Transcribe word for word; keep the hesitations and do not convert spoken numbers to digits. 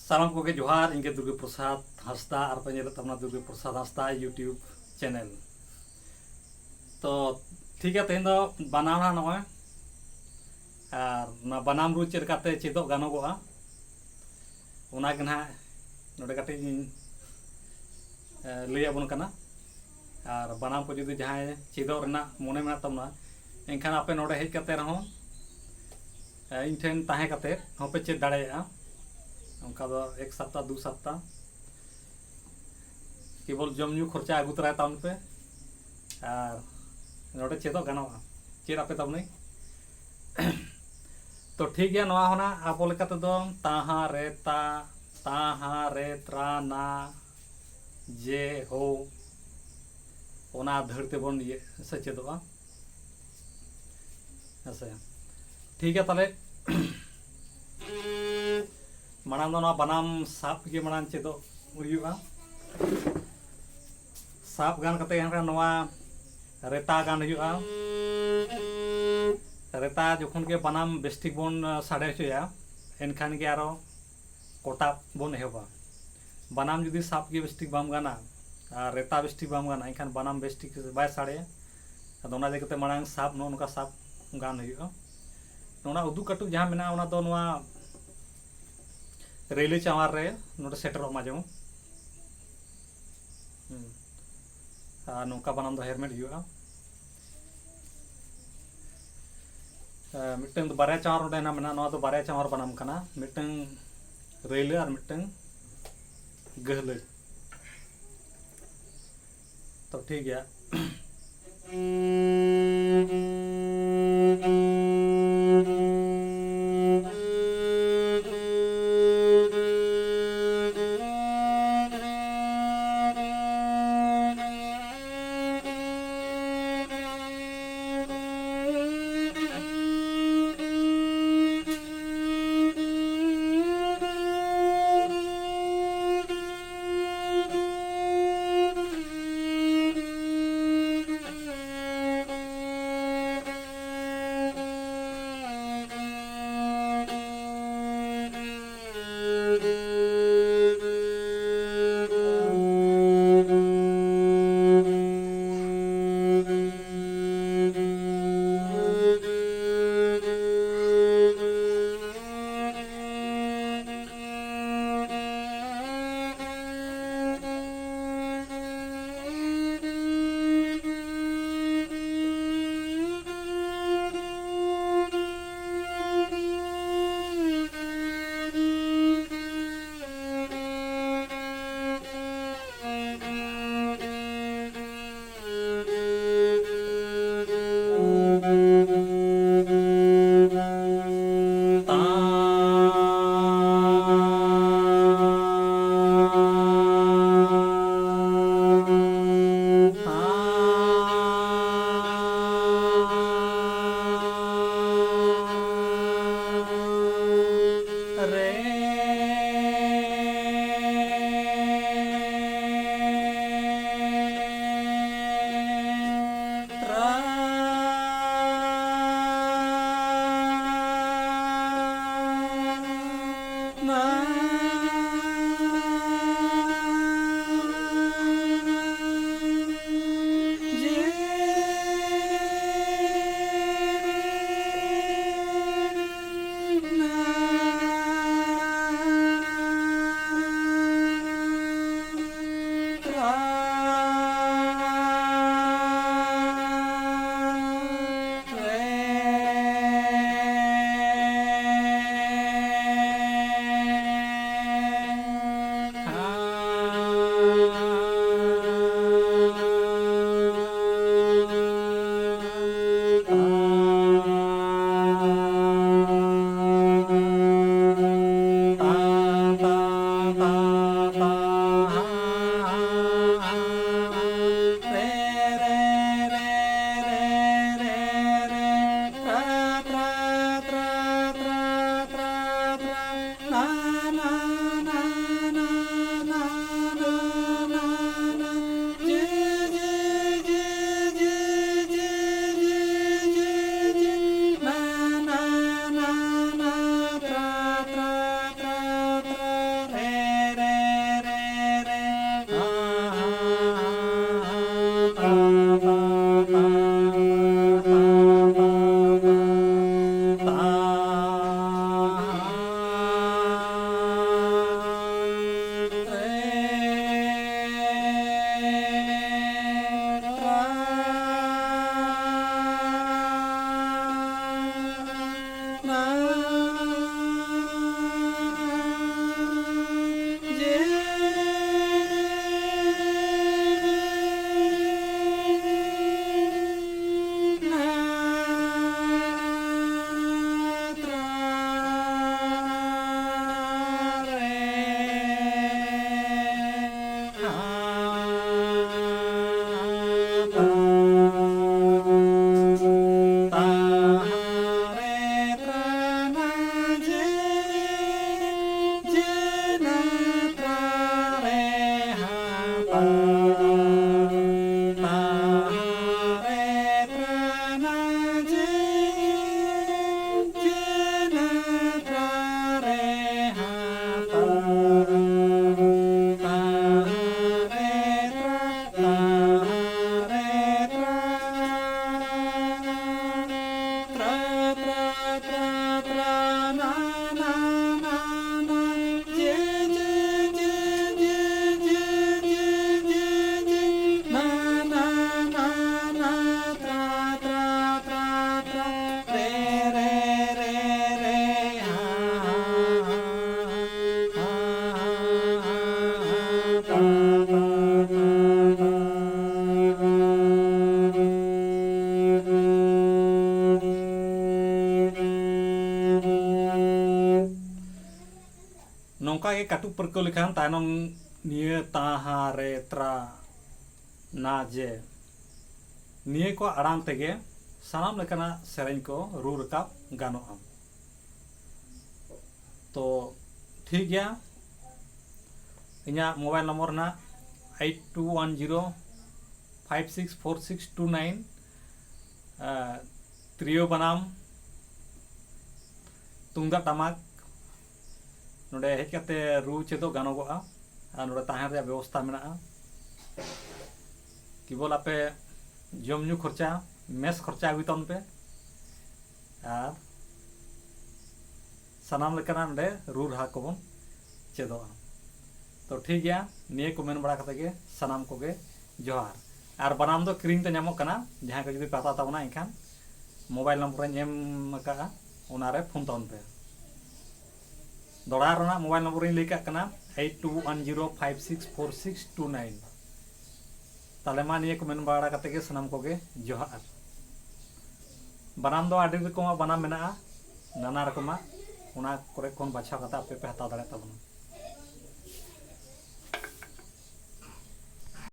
ᱥᱟᱱᱟᱢ ᱠᱚᱜᱮ ᱡᱚᱦᱟᱨ, ᱤᱧ ᱜᱮ ᱫᱩᱨᱜᱟᱹ ᱯᱨᱚᱥᱟᱫᱽ ᱦᱟᱸᱥᱫᱟ, ᱟᱨ ᱯᱮ ᱧᱮᱞᱮᱫ ᱛᱟᱵᱚᱱᱟ ᱫᱩᱨᱜᱟᱹ ᱯᱨᱚᱥᱟᱫᱽ ᱦᱟᱸᱥᱫᱟ YouTube channel᱾ ᱛᱚ ᱴᱷᱤᱠ ᱜᱮᱭᱟ, ᱛᱮᱦᱮᱧ ᱫᱚ ᱵᱟᱱᱟᱢ ᱦᱟᱸᱜ ᱱᱚᱜᱼᱚᱭ, ᱟᱨ ᱚᱱᱟ ᱵᱟᱱᱟᱢ ᱨᱩ ᱪᱮᱫ ᱞᱮᱠᱟᱛᱮ ᱪᱮᱫᱚᱜ ᱜᱟᱱᱚᱜᱚᱜᱼᱟ, ᱚᱱᱟ ᱜᱮ ᱱᱟᱦᱟᱜ ᱱᱚᱰᱮ ᱠᱟᱹᱴᱤᱡ ᱤᱧ, ᱮ, ᱞᱟᱹᱭ ᱟᱵᱚᱱ ᱠᱟᱱᱟ᱾ ᱟᱨ ᱵᱟᱱᱟᱢ ᱠᱚ ᱡᱩᱫᱤ ᱡᱟᱦᱟᱸᱭ ᱪᱮᱫᱚᱜ ᱨᱮᱱᱟᱜ ᱢᱚᱱᱮ ᱢᱮᱱᱟᱜ ᱛᱟᱵᱚᱱᱟ, ᱮᱱᱠᱷᱟᱱ ᱟᱯᱮ ᱱᱚᱰᱮ ᱦᱮᱡ ᱠᱟᱛᱮ ᱨᱮᱦᱚᱸ, ᱮ, ᱤᱧ ᱴᱷᱮᱱ ᱛᱟᱦᱮᱸ ᱠᱟᱛᱮ ᱦᱚᱸᱯᱮ ᱪᱮᱫ ᱫᱟᱲᱮᱭᱟᱜᱼᱟ᱾ ᱚᱱᱠᱟ ᱫᱚ ᱮᱠ ᱥᱟᱯᱛᱟ, ᱫᱩ ᱥᱟᱯᱛᱟ, ᱠᱮᱵᱚᱞ ᱡᱚᱢ ᱧᱩ ᱠᱷᱚᱨᱪᱟ ᱟᱹᱜᱩ ᱛᱚᱨᱟᱭ ᱛᱟᱵᱚᱱ ᱯᱮ, ᱟᱨ ᱱᱚᱰᱮ ᱪᱮᱫᱚᱜ ᱜᱟᱱᱚᱜᱼᱟ᱾ ᱪᱮᱫ ᱟᱯᱮ ᱛᱟᱵᱚᱱᱟᱹᱧ᱾ ᱛᱚ ᱴᱷᱤᱠ ᱜᱮᱭᱟ, ᱱᱚᱣᱟ ᱦᱚᱸ ᱱᱟᱜ ᱟᱵᱚ ᱞᱮᱠᱟ ᱛᱮᱫᱚ ᱛᱟᱦᱟ ᱨᱮ ᱛᱟ, ᱛᱟᱦᱟ ᱨᱮ ᱛᱨᱟ ᱱᱟ ᱡᱮ ᱦᱳ, ᱚᱱᱟ ᱫᱷᱟᱹᱲ ᱛᱮᱵᱚᱱ ᱤᱭᱟᱹ ᱥᱮᱪᱮᱫᱚᱜᱼᱟ᱾ ᱦᱮᱸ ᱥᱮ? ᱴᱷᱤᱠ ᱜᱮᱭᱟ, ᱛᱟᱦᱞᱮ ᱢᱟᱲᱟᱝ ᱫᱚ ᱱᱚᱣᱟ ᱵᱟᱱᱟᱢ ᱥᱟᱵ ᱜᱮ ᱢᱟᱲᱟᱝ ᱪᱮᱫᱚᱜ ᱦᱩᱭᱩᱜᱼᱟ᱾ ᱥᱟᱵ ᱜᱟᱱ ᱠᱟᱛᱮ ᱮᱱᱠᱷᱟᱱ ᱱᱚᱣᱟ ᱨᱮᱛᱟ ᱜᱟᱱ ᱦᱩᱭᱩᱜᱼᱟ᱾ ᱨᱮᱛᱟ ᱡᱚᱠᱷᱚᱱ ᱜᱮ ᱵᱟᱱᱟᱢ ᱵᱮᱥᱴᱷᱤᱠ ᱵᱚᱱ, ᱟ, ᱥᱟᱰᱮ ᱦᱚᱪᱚᱭᱟ, ᱮᱱᱠᱷᱟᱱ ᱜᱮ ᱟᱨᱚ ᱠᱚᱴᱟᱵ ᱵᱚᱱ ᱮᱦᱚᱵᱟ᱾ ᱵᱟᱱᱟᱢ ᱡᱩᱫᱤ ᱥᱟᱵ ᱜᱮ ᱵᱮᱥᱴᱷᱤᱠ ᱵᱟᱢ ᱜᱟᱱᱟ ᱟᱨ ᱨᱮᱛᱟ ᱵᱮᱥᱴᱷᱤᱠ ᱵᱟᱢ ᱜᱟᱱᱟ, ᱮᱱᱠᱷᱟᱱ ᱵᱟᱱᱟᱢ ᱵᱮᱥᱴᱷᱤᱠ ᱵᱟᱭ ᱥᱟᱰᱮᱭᱟ᱾ ᱟᱫᱚ ᱚᱱᱟ ᱤᱫᱤ ᱠᱟᱛᱮ ᱢᱟᱲᱟᱝ ᱥᱟᱵ ᱱᱚᱜᱼᱚ ᱱᱚᱝᱠᱟ ᱥᱟᱵ ᱜᱟᱱ ᱦᱩᱭᱩᱜᱼᱟ᱾ ᱱᱚᱣᱟ ᱩᱫᱩᱜ ᱠᱟᱹᱴᱩᱵ ᱡᱟᱦᱟᱸ ᱢᱮᱱᱟᱜᱼᱟ, ᱚᱱᱟ ᱫᱚ ᱱᱚᱣᱟ ᱨᱟᱹᱭᱞᱟᱹ ᱪᱟᱶᱟᱨ ᱨᱮ ᱱᱚᱰᱮ ᱥᱮᱴᱮᱨᱚᱜ ᱢᱟ ᱡᱮᱢᱚᱱ᱾ ᱦᱩᱸ᱾ ᱟᱨ ᱱᱚᱝᱠᱟ ᱵᱟᱱᱟᱢ ᱫᱚ ᱦᱮᱨᱢᱮᱫ ᱦᱩᱭᱩᱜᱼᱟ᱾ ᱮ, ᱢᱤᱫᱴᱟᱝ ᱫᱚ ᱵᱟᱨᱭᱟ ᱪᱟᱶᱟᱨ ᱚᱸᱰᱮ ᱦᱮᱱᱟᱜ ᱢᱮᱱᱟᱜᱼᱟ, ᱱᱚᱣᱟ ᱫᱚ ᱵᱟᱨᱭᱟ ᱪᱟᱶᱟᱨ ᱵᱟᱱᱟᱢ ᱠᱟᱱᱟ, ᱢᱤᱫᱴᱟᱝ ᱨᱟᱹᱭᱞᱟᱹ ᱟᱨ ᱢᱤᱫᱴᱟᱝ ᱜᱟᱹᱦᱞᱟᱹ᱾ ᱛᱚ ᱴᱷᱤᱠ ᱜᱮᱭᱟ᱾ ᱨᱮ ᱱᱚᱝᱠᱟ ᱜᱮ ᱠᱟᱹᱴᱩᱵ ᱯᱟᱹᱨᱠᱟᱹᱣ ᱞᱮᱠᱷᱟᱱ ᱛᱟᱭᱱᱚᱢ ᱱᱤᱭᱟᱹ ᱛᱟᱦᱟ ᱨᱮ ᱛᱨᱟ ᱱᱟ ᱡᱮ ᱱᱤᱭᱟᱹ ᱠᱚ ᱟᱲᱟᱝ ᱛᱮᱜᱮ ᱥᱟᱱᱟᱢ ᱞᱮᱠᱟᱱᱟᱜ ᱥᱮᱨᱮᱧ ᱠᱚ ᱨᱩ ᱨᱟᱠᱟᱵ ᱜᱟᱱᱚᱜᱼᱟ᱾ ᱛᱚ ᱴᱷᱤᱠ ᱜᱮᱭᱟ, ᱤᱧᱟᱹᱜ ᱢᱳᱵᱟᱭᱤᱞ ᱱᱚᱢᱵᱚᱨ ᱦᱮᱱᱟᱜ eight two one zero five six four six two nine. ᱛᱤᱨᱭᱳ ᱵᱟᱱᱟᱢ, ᱛᱩᱢᱫᱟᱜ ᱴᱟᱢᱟᱠ ᱱᱚᱰᱮ ᱦᱮᱡ ᱠᱟᱛᱮ ᱨᱩ ᱪᱮᱫᱚᱜ ᱜᱟᱱᱚᱜᱚᱜᱼᱟ᱾ ᱟᱨ ᱱᱚᱰᱮ ᱛᱟᱦᱮᱱ ᱨᱮᱭᱟᱜ ᱵᱮᱵᱚᱥᱛᱷᱟ ᱢᱮᱱᱟᱜᱼᱟ᱾ ᱠᱮᱵᱚᱞ ᱟᱯᱮ ᱡᱚᱢ ᱧᱩ ᱠᱷᱚᱨᱪᱟ, ᱢᱮᱥ ᱠᱷᱚᱨᱪᱟ ᱟᱹᱜᱩᱭ ᱛᱟᱵᱚᱱ ᱯᱮ᱾ ᱟᱨ ᱥᱟᱱᱟᱢ ᱞᱮᱠᱟᱱᱟᱜ ᱱᱚᱰᱮ ᱨᱩ ᱨᱟᱦᱟ ᱠᱚᱵᱚᱱ ᱪᱮᱫᱚᱜᱼᱟ᱾ ᱛᱚ ᱴᱷᱤᱠ ᱜᱮᱭᱟ, ᱱᱤᱭᱟᱹ ᱠᱚ ᱢᱮᱱ ᱵᱟᱲᱟ ᱠᱟᱛᱮ ᱜᱮ ᱥᱟᱱᱟᱢ ᱠᱚᱜᱮ ᱡᱚᱦᱟᱨ᱾ ᱟᱨ ᱵᱟᱱᱟᱢ ᱫᱚ ᱠᱤᱨᱤᱧ ᱛᱮ ᱧᱟᱢᱚᱜ ᱠᱟᱱᱟ᱾ ᱡᱟᱦᱟᱸᱭ ᱠᱚ ᱡᱩᱫᱤ ᱯᱮ ᱦᱟᱛᱟᱣ ᱛᱟᱵᱚᱱᱟ, ᱮᱱᱠᱷᱟᱱ ᱢᱳᱵᱟᱭᱤᱞ ᱱᱚᱢᱵᱚᱨ ᱤᱧ ᱮᱢ ᱟᱠᱟᱫᱼᱟ, ᱚᱱᱟᱨᱮ ᱯᱷᱳᱱ ᱛᱟᱵᱚᱱ ᱯᱮ᱾ ᱫᱚᱲᱦᱟ ᱨᱮᱱᱟᱜ ᱢᱳᱵᱟᱭᱤᱞ ᱱᱚᱢᱵᱚᱨ ᱤᱧ ᱞᱟᱹᱭ ᱠᱟᱜ ᱠᱟᱱᱟ, eight two one zero five six four six two nine. ᱛᱟᱦᱞᱮ ᱢᱟ, ᱱᱤᱭᱟᱹ ᱠᱚ ᱢᱮᱱ ᱵᱟᱲᱟ ᱠᱟᱛᱮ ᱜᱮ ᱥᱟᱱᱟᱢ ᱠᱚᱜᱮ ᱡᱚᱦᱟᱨ᱾ ᱵᱟᱱᱟᱢ ᱫᱚ ᱟᱹᱰᱤ ᱨᱚᱠᱚᱢᱟᱜ ᱵᱟᱱᱟᱢ ᱢᱮᱱᱟᱜᱼᱟ, ᱱᱟᱱᱟ ᱨᱚᱠᱚᱢᱟᱜ, ᱚᱱᱟ ᱠᱚᱨᱮ ᱠᱷᱚᱱ ᱵᱟᱪᱷᱟᱣ ᱠᱟᱛᱮ ᱟᱯᱮ ᱯᱮ ᱦᱟᱛᱟᱣ ᱫᱟᱲᱮᱭᱟᱜ ᱛᱟᱵᱚᱱᱟ᱾